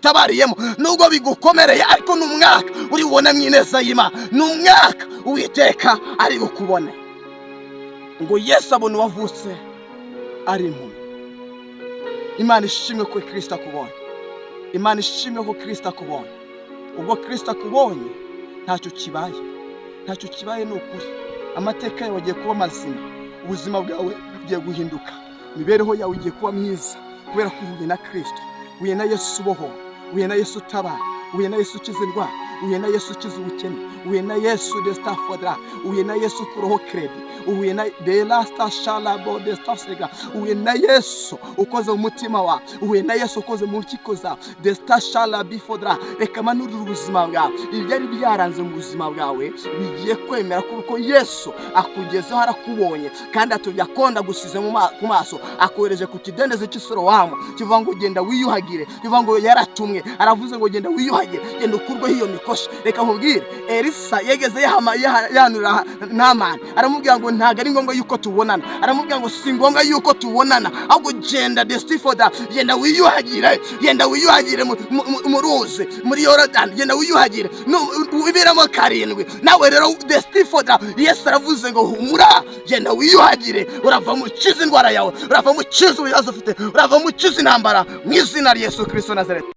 Igutabariye, nubwo bigukomereye, ariko ni umwaka uri bubonemo ineza y'Imana, ni umwaka Uwiteka ari bukubone. Ngo Yesu abona uwavutse ari impumyi. Imana ishimwe ko Kirisito akubonye. Imana ishimwe ko Kirisito akubonye. Ubwo Kirisito akubonye, ntacyo kibaye, ntacyo kibaye. Ni ukuri, amateka yawe agiye kuba mazima, ubuzima bwawe bugiye guhinduka, imibereho yawe igiye kuba myiza, kubera ko uhuye na Kirisito, uhuye na Yesu uboho, uhuye na Yesu utabara, uhuye na Yesu ukiza indwara, uhuye na Yesu ukiza ubukene, uhuye na Yesu desitafodra, uhuye na Yesu ukuraho crédit, uhuye na derasta shalabo desitafsega, uhuye na Yesu ukoze mu mutima wawe, uhuye na Yesu ukoze mu mpyiko zawe desita shalabifodra. Reka manurire ubuzima bwawe. Ibyari byaranze mu buzima bwawe bigiye kwemera kuko Yesu akugezeho, arakubonye kandi atubye akonda gusize ku maso, akohereje ku kidendezi cy'Isorowamu, kivuga ngo genda wiyuhagire, kivuga ngo yaratumwe, aravuze ngo genda wiyuhagire, genda ukurweho iyo mikoshi. Reka nkubwire, Elisa yegeze yahanurira Namani, aramubwira ngo ntabwo ari ngombwa yuko tubonana, aramubwira ngo si ngombwa yuko tubonana, ahubwo genda destifoda, genda wiyuhagire, genda wiyuhagire mu ruzi, muri Yorodani, genda wiyuhagire wibiramo karindwi. Nawe rero destifoda, Yesu aravuze ngo humura, genda wiyuhagire, urava mu kiza indwara yawe, urava mu kiza ibibazo ufite, urava mu kiza intambara, mu izina rya Yesu Kirisito Nazareti.